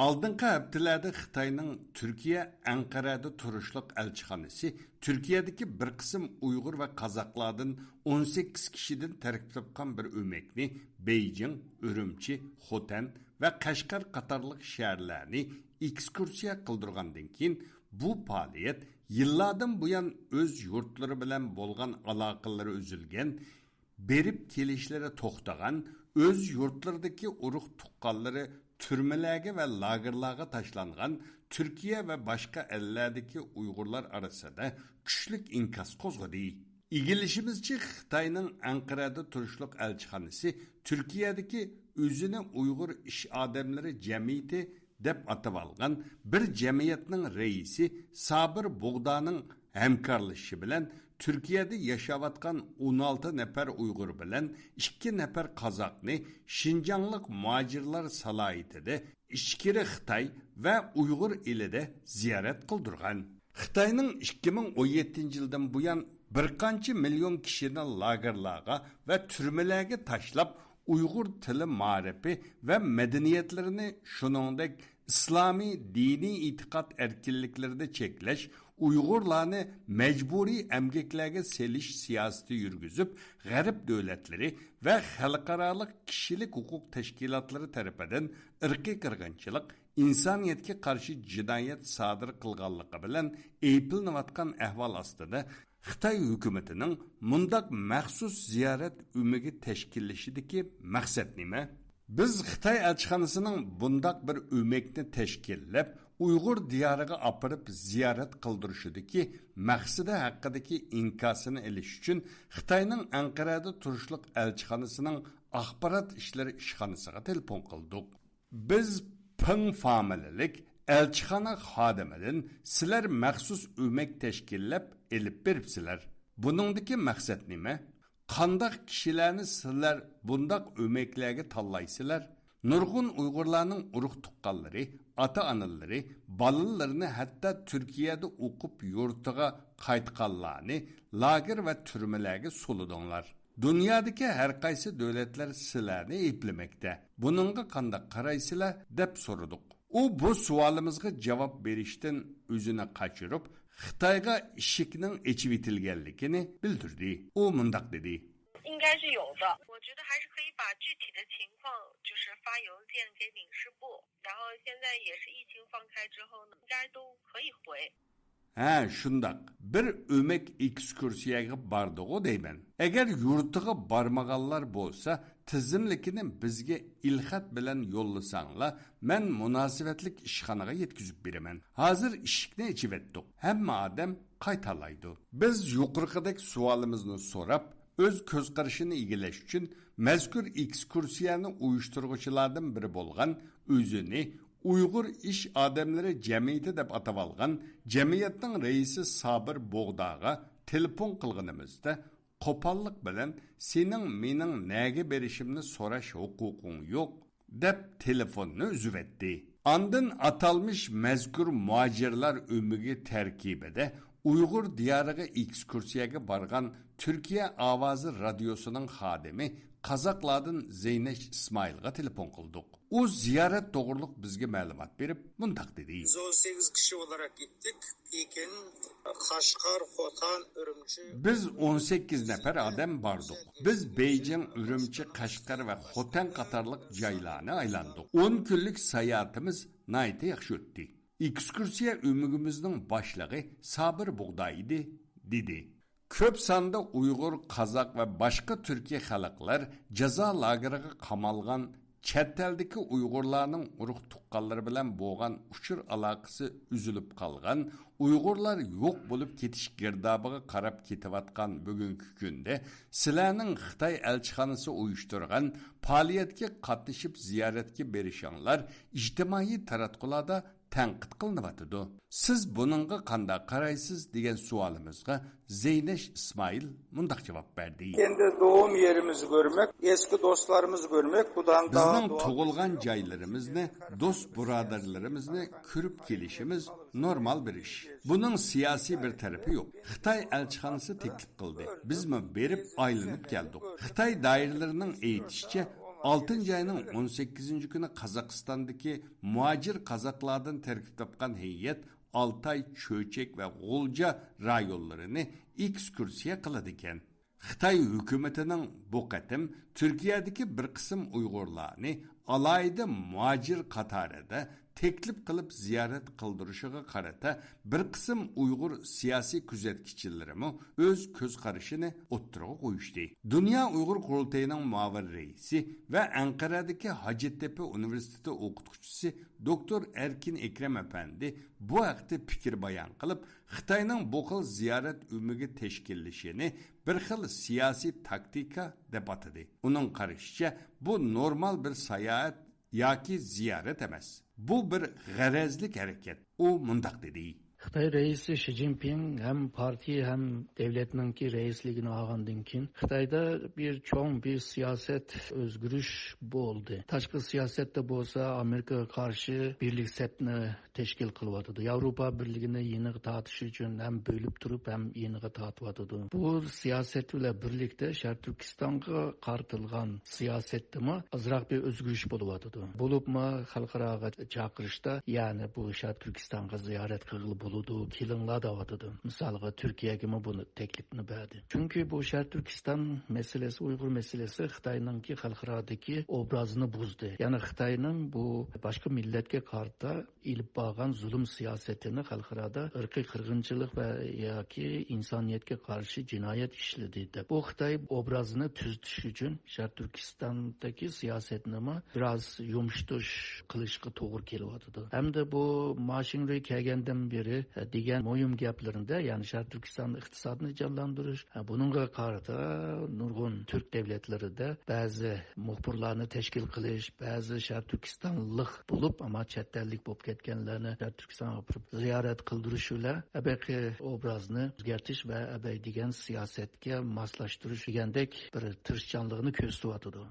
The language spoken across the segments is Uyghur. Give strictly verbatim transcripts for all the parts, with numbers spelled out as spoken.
ئالدىنقى ھەپتىلەردە خىتاينىڭ تۈركىيە ئەنقەرەدە تۇرۇشلۇق ئەلچىخانىسى تۈركىيەدىكى بىر قىسىم ئۇيغۇر ۋە قازاقلاردىن ئون سەككىز كىشىدىن تەركىب تاپقان بىر ئۆمەكنى بېيجىڭ، ئۈرۈمچى، خوتەن ۋە قەشقەر قاتارلىق شەھەرلەرنى ئېكسكۇرسىيە قىلدۇرغاندىن كېيىن، بۇ پائالىيەت يىللاردىن بۇيان ئۆز يۇرتلىرى بىلەن بولغان ئالاقىلىرى ئۈزۈلگەن، بېرىپ كېلىشلىرى توختىغان، ئۆز يۇرتلىرىدىكى ئۇرۇق تۇغقانلىرى تۈرمىلەرگە ۋە لاگېرلارغا تاشلانغان تۈركىيە ۋە باشقا ئەللەردىكى ئۇيغۇرلار ئارىسىدا كۈچلۈك ئىنكاس قوزغىدى. ئىگىلىشىمىزچە، خىتاينىڭ ئەنقەرەدە تۇرۇشلۇق ئەلچىخانىسى تۈركىيەدىكى ئۆزىنى ئۇيغۇر ئىش ئادەملىرى جەمئىيىتى دەپ ئاتىۋالغان بىر جەمئىيەتنىڭ رەئىسى سابىر بوغدانىڭ ھەمكارلىشىشى بىلەن تۈركىيەدە ياشاۋاتقان ئون ئالتە نەپەر ئۇيغۇر بىلەن ئىككى نەپەر قازاقنى شىنجاڭلىق مۇھاجىرلار سالاھىيىتىدە ئىچكىرى خىتاي ۋە ئۇيغۇر ئېلىدە زىيارەت قىلدۇرغان. خىتاينىڭ ئىككى مىڭ ئون يەتتىنچى يىلدىن بۇيان بىر قانچە مىليون كىشىنى لاگېرلارغا ۋە تۈرمىلەرگە تاشلاپ، ئۇيغۇر تىلى مائارىپى ۋە مەدەنىيەتلىرىنى، شۇنىڭدەك ئىسلامىي دىنىي ئېتىقاد ئەركىنلىكلىرىنى چەكلەش، ئۇيغۇرلارنى مەجبۇرىي ئەمگەكلەرگە سېلىش سىياسىتى يۈرگۈزۈپ، غەرب دۆلەتلىرى ۋە خەلقئارالىق كىشىلىك ھوقۇق تەشكىلاتلىرى تەرىپىدىن ئىرقىي قىرغىنچىلىق، ئىنسانىيەتكە قارشى جىنايەت سادىر قىلغانلىقى بىلەن ئەيىبلىنىۋاتقان ئەھۋال ئاستىدا، خىتاي ھۆكۈمىتىنىڭ مۇنداق مەخسۇس زىيارەت ئۆمىكى تەشكىللىشىدىكى مەقسەت نېمە؟ بىز خىتاي ئەلچىخانىسىنىڭ بۇنداق بىر ئۆمەكنى تەشكىللەپ، ئۇيغۇر دىيارىغا ئاپىرىپ زىيارەت قىلدۇرۇشىدىكى مەقسىتى ھەققىدىكى ئىنكاسىنى ئېلىش ئۈچۈن خىتاينىڭ ئەنقەرەدە تۇرۇشلۇق ئەلچىخانىسىنىڭ ئاخبارات ئىشلىرى ئىشخانىسىغا تېلېفون قىلدۇق. بىز پىڭ فامىلىلىك ئەلچىخانا خادىمىدىن سىلەر مەخسۇس ئۆمەك تەشكىللەپ ئېلىپ بېرىپسىلەر. بۇنىڭدىكى مەقسەت نېمە؟ قانداق كىشىلەرنى سىلەر بۇنداق ئۆمەكلەرگە تاللايسىلەر؟ نۇرغۇن ئۇيغۇرلارنىڭ ئۇرۇق-تۇغقانلىرى، ئاتا-ئانىلىرى، بالىلىرىنى ھەتتا تۈركىيەدە ئوقۇپ يۇرتىغا قايتقانلارنى لاگېر ۋە تۈرمىلەرگە سولىدىڭلار. دۇنيادىكى ھەر قايسى دۆلەتلەر سىلەرنى ئەيىبلىمەكتە. بۇنىڭغا قانداق قارايسىلەر؟ دەپ سورىدۇق. ئۇ بۇ سوئالىمىزغا جاۋاب بېرىشتىن ئۆزىنى قاچۇرۇپ، خىتايغا ئىشىكنىڭ ئېچىۋېتىلگەنلىكىنى بىلدۈردى. ئۇ مۇنداق دېدى. 应该是有的。我觉得还是可以把具体的情况就是发邮件给领事部，然后现在也是疫情放开之后呢，应该都可以回。 ھە، شۇنداق. بىر ئۆمەك ئېكسكۇرسىيەگە باردىغۇ دەيمەن. ئەگەر يۇرتىغا بارمىغانلار بولسا، تىزىملىكىنى بىزگە ئېلخەت بىلەن يوللىساڭلار، مەن مۇناسىۋەتلىك ئىشخانىغا يەتكۈزۈپ بېرىمەن. ھازىر ئىشىكنى ئېچىۋەتتۇق. ھەممە ئادەم قايتالايدۇ. بىز يۇقىرىقىدەك سوئالىمىزنى سوراپ، ئۆز كۆز قارىشىنى ئىگىلەش ئۈچۈن مەزكۇر ئېكسكۇرسىيەنى ئۇيۇشتۇرغۇچىلاردىن بىرى بولغان، ئۆزىنى ئۇيغۇر ئىش ئادەملىرى جەمئىيىتى دەپ ئاتاۋالغان جەمئىيەتنىڭ رەئىسى سابىر بوغداغا تېلېفون قىلغىنىمىزدا، قوپاللىق بىلەن، «سېنىڭ مېنىڭ نەگە بېرىشىمنى سوراش ھوقۇقۇڭ يوق» دەپ تېلېفوننى ئۈزۈۋەتتى. ئاندىن ئاتالمىش مەزكۇر مۇھاجىرلار ئۆمىكى تەركىبىدە ئۇيغۇر دىيارىغا ئېكسكۇرسىيەگە بارغان تۈركىيە ئاۋازى رادىيوسىنىڭ خادىمى قازاقلاردىن زەينەش ئىسمائىلغا تېلېفون قىلدۇق. ئۇ زىيارەت توغرۇلۇق بىزگە مەلۇمات بېرىپ، مۇنداق دېدى. Biz on sekiz kişi olarak gittik. Pekin, Kaşgar, Hotan, Ürümçi. بىز ئون سەككىز نەپەر ئادەم باردۇق. بىز بېيجىڭ، ئۈرۈمچى، قەشقەر ۋە خوتەن قاتارلىق جايلارنى ئايلاندۇق. ئون كۈنلۈك ساياھىتىمىز ناھايىتى ياخشى ئۆتتى. ئېكسكۇرسىيە ئۆمىكىمىزنىڭ باشلىقى سابىر بۇغدا ئىدى، دېدى. كۆپ ساندا ئۇيغۇر، قازاق ۋە باشقا تۈركىي خەلقلەر جازا لاگېرىغا قامالغان، چەت ئەلدىكى ئۇيغۇرلارنىڭ ئۇرۇق تۇغقانلىرى بىلەن بولغان ئۇچۇر ئالاقىسى ئۈزۈلۈپ قالغان، ئۇيغۇرلار يوق بولۇپ كېتىش گىردابىغا قاراپ كېتىۋاتقان بۈگۈنكى كۈندە سىلەرنىڭ خىتاي ئەلچىخانىسى ئۇيۇشتۇرغان پائالىيەتكە قاتنىشىپ زىيارەتكە بېرىشىڭلار ئىجتىمائىي تاراتقۇلاردا تەنقىد قىلىنىۋاتىدۇ. سىز بۇنىڭغا قانداق قارايسىز؟ دېگەن سوئالىمىزغا زەينەش ئىسمائىل مۇنداق جاۋاب بەردى. Kendi doğum yerimizi görmek, eski dostlarımızı görmek, bu da daha بىزنىڭ doğal. تۇغۇلغان جايلىرىمىزنى، دوست بۇرادەرلىرىمىزنى كۆرۈپ كېلىشىمىز نورمال بىر ئىش. بۇنىڭ سىياسىي بىر تەرىپى يوق. خىتاي ئەلچىخانىسى تەكلىپ قىلدى. بىزمۇ بېرىپ ئايلىنىپ كەلدۇق. خىتاي دائىرىلىرىنىڭ ئېيتىشىچە، ئالتىنچى ئاينىڭ ئون سەككىزىنچى كۈنى قازاقىستاندىكى مۇھاجىر قازاقلاردىن تەركىب تاپقان ھەيئەت ئالتاي، چۆچەك ۋە غۇلجا رايونلىرىنى ئېكسكۇرسىيە قىلىدىكەن. خىتاي ھۆكۈمىتىنىڭ بۇ قېتىم تۈركىيەدىكى بىر قىسىم ئۇيغۇرلارنى ئالاھىدە مۇھاجىر قاتارىدا تەكلىپ قىلىپ زىيارەت قىلدۇرۇشىغا قارىتا بىر قىسىم ئۇيغۇر سىياسىي كۆزەتكۈچىلىرىمۇ ئۆز كۆز قارىشىنى ئوتتۇرىغا قويۇشتى. دۇنيا ئۇيغۇر قۇرۇلتىيىنىڭ مۇئاۋىن رەئىسى ۋە ئەنقەرەدىكى ھاجەتتەپە ئۇنىۋېرسىتېتى ئوقۇتقۇچىسى دوكتور ئەركىن ئەكرەم ئەپەندى بۇ ھەقتە پىكىر بايان قىلىپ، خىتاينىڭ بۇ خىل زىيارەت ئۆمىكى تەشكىللىشىنى بىر خىل سىياسىي تاكتىكا دەپ ئاتىدى. ئۇنىڭ قارىشىچە، بۇ نورمال بىر ساياھەت ياكى زىيارەت ئەمەس. بۇ بىر غەرەزلىك ھەرىكەت. ئۇ مۇنداق دېدى. خىتاي رەئىسى شى جىنپىڭ ھەم پارتىيە ھەم دۆلەتنىڭكى رەئىسلىكىنى ئالغاندىن كېيىن، خىتايدا بىر چوڭ بىر سىياسەت ئۆزگىرىش بولدى. تاشقى سىياسەتتە بولسا ئامېرىكىغا قارشى بىرلىك سەپنى تەشكىل قىلىۋاتىدۇ. ياۋروپا بىرلىكىنى يېنىغا تارتىش ئۈچۈن ھەم بۆلۈپ تۇرۇپ، ھەم يېنىغا تارتىۋاتىدۇ. بۇ سىياسەت بىلەن بىرلىكتە شەرقىي تۈركىستانغا قارىتىلغان سىياسەتتىمۇ ئازراق بىر ئۆزگىرىش بولۇۋاتىدۇ. بولۇپمۇ خەلقئاراغا چاقىرىشتا، يەنى بۇ شەرقىي تۈركىستانغا زىيارەت قىلغىلى بولىدۇ، كېلىڭلار دەۋاتىدۇ. مىسالغا تۈركىيەگىمۇ بۇنى تەكلىپنى بەردى. چۈنكى بۇ شەرقىي تۈركىستان مەسىلىسى، ئۇيغۇر مەسىلىسى خىتاينىڭكى خەلقئارادىكى ئوبرازىنى بۇزدى. يەنى خىتاينىڭ بۇ باشقا مىللەتكە قارىتا ئېلىپ بارغان زۇلۇم سىياسىتىنى خەلقئارادا ئىرقىي قىرغىنچىلىق ۋە ياكى ئىنسانىيەتكە قارشى جىنايەت ئىشلىدى دەپ، بۇ خىتاي ئوبرازىنى تۈزىتىش ئۈچۈن شەرقىي تۈركىستاندىكى سىياسەتنىمۇ بىراز يۇمشىتىش قىلىشقا توغرا كېلىۋاتىدۇ. ھەمدە بۇ ما شىڭرۇي كەلگەندىن بېرى دېگەن مۇھىم گەپلىرىدە، يەنى شەرقىي تۈركىستان ئىقتىسادىنى جانلاندۇرۇش، بۇنىڭغا قارىتا نۇرغۇن تۈرك دۆلەتلىرىدە بەزى مۇخبىرلارنى تەشكىل قىلىش، بەزى شەرقىي تۈركىستانلىق بولۇپ، ئەمما چەت ئەللىك بولۇپ كەتكەنلەرنى شەرقىي تۈركىستانغا ئاپىرىپ زىيارەت قىلدۇرۇش بىلەن ئەبەقى ئوبرازنى ئۆزگەرتىش ۋە ئەبەي دېگەن سىياسەتكە ماسلاشتۇرۇش دېگەندەك بىر تىرىشچانلىقىنى كۆرسىتىۋاتىدۇ.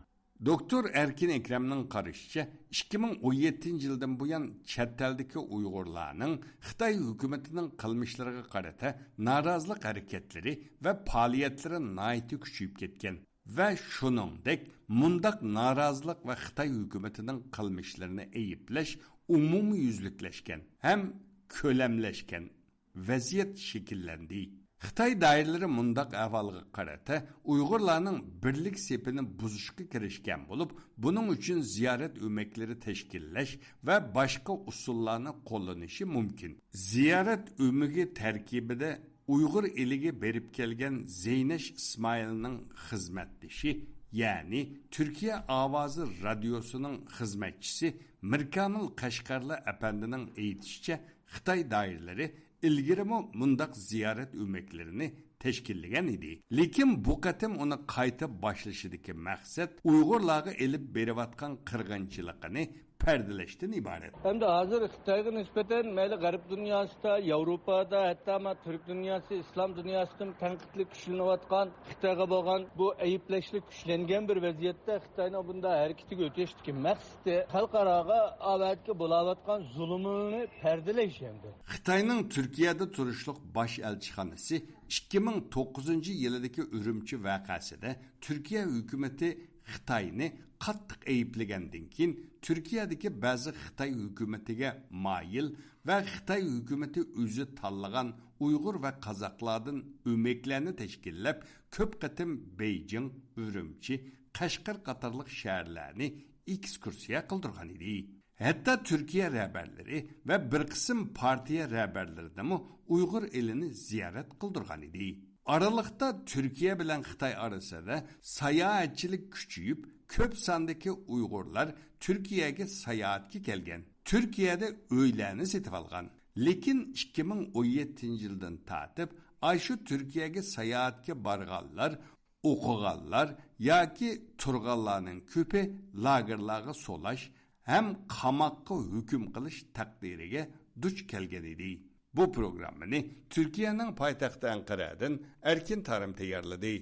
دوكتور ئەركىن ئەكرەمنىڭ قارىشىچە، ئىككى مىڭ ئون يەتتىنچى يىلدىن بۇيان چەت ئەلدىكى ئۇيغۇرلارنىڭ خىتاي ھۆكۈمىتىنىڭ قىلمىشلىرىغا قارىتا نارازىلىق ھەرىكەتلىرى ۋە پائالىيەتلىرى ناھايىتى كۈچىيىپ كەتكەن. ۋە شۇنىڭدەك مۇنداق نارازىلىق ۋە خىتاي ھۆكۈمىتىنىڭ قىلمىشلىرىنى ئەيىبلەش ئومۇميۈزلۈكلەشكەن ھەم كۆلەملەشكەن ۋەزىيەت شەكىللەندى. خىتاي دائىرىلىرى مۇنداق ئەھۋالغا قارىتا ئۇيغۇرلارنىڭ بىرلىك سېپىنى بۇزۇشقا كىرىشكەن بولۇپ، بۇنىڭ ئۈچۈن زىيارەت ئۆمەكلىرى تەشكىللەش ۋە باشقا ئۇسۇللارنى قوللىنىشى مۇمكىن. زىيارەت ئۆمىكى تەركىبىدە ئۇيغۇر ئېلىگە بېرىپ كەلگەن زەينەش ئىسمائىلنىڭ خىزمەتدىشى، يەنى تۈركىيە ئاۋازى رادىيوسىنىڭ خىزمەتچىسى مىركامىل قەشقەرلى ئەپەندىنىڭ ئېيتىشىچە، خىتاي دائىرىلىرى ئىلگىرىمۇ مۇنداق زىيارەت ئۆمەكلىرىنى تەشكىللىگەن ئىدى. لېكىن بۇ قېتىم ئۇنى قايتا باشلىشىدىكى مەقسەت ئۇيغۇرلارغا ئېلىپ بېرىۋاتقان قىرغىنچىلىقىنى پەردىلەشتىن ئىبارەت. ئەمدى ھازىر خىتايغا نىسبەتەن مەيلى غەرب دۇنياسىدا، ياۋروپادا، ھەتتا ما تۈرك دۇنياسى، ئىسلام دۇنياسىدىمۇ تەنقىدلىك كۈچلىنىۋاتقان خىتايغا بولغان بۇ ئەيىبلەشلىك كۈچلەنگەن بىر ۋەزىيەتتە خىتاينىڭ بۇنداق ھەرىكىتىگە ئۆتۈشتىكى مەقسىتى خەلقئاراغا ئاۋاتكە بولاۋاتقان زۇلۇمىنى پەردىلەش ئەمدى. خىتاينىڭ تۈركىيەدە تۇرۇشلۇق باش ئەلچىخانىسى ئىككى مىڭ توققۇزىنچى يىلىدىكى ئۈرۈمچى ۋەقەسىدە تۈركىيە ھۆكۈمىتى خىتاينى قاتتىق ئەيىبلىگەندىن كېيىن، تۈركىيەدىكى بەزى خىتاي ھۆكۈمىتىگە مايىل ۋە خىتاي ھۆكۈمىتى ئۆزى تاللىغان ئۇيغۇر ۋە قازاقلاردىن ئۆمەكلەرنى تەشكىللەپ، كۆپ قېتىم بېيجىڭ، ئۈرۈمچى، قەشقەر قاتارلىق شەھەرلەرنى ئېكسكۇرسىيە قىلدۇرغان ئىدى. ھەتتا تۈركىيە رەھبەرلىرى ۋە بىر قىسىم پارتىيە رەھبەرلىرىنىمۇ ئۇيغۇر ئېلىنى زىيارەت قىلدۇرغان ئىدى. ئارىلىقتا تۈركىيە بىلەن خىتاي ئارىسىدا ساياھەتچىلىك كۈچىيىپ، كۆپ ساندىكى ئۇيغۇرلار تۈركىيەگە ساياھەتكە كەلگەن، تۈركىيەدە ئۆيلەرنى سېتىۋالغان. لېكىن ئىككى مىڭ ئون يەتتىنچى يىلدىن تارتىپ ئاشۇ تۈركىيەگە ساياھەتكە بارغانلار، ئوقۇغانلار ياكى تۇرغانلارنىڭ كۆپى لاگېرلارغا سولاش ھەم قاماققا ھۆكۈم قىلىش تەقدىرىگە دۇچ كەلگەن ئىدى. بۇ پروگراممىنى تۈركىيەنىڭ پايتەختى ئەنقەرەدىن ئەركىن تارىم تەييارلىدى.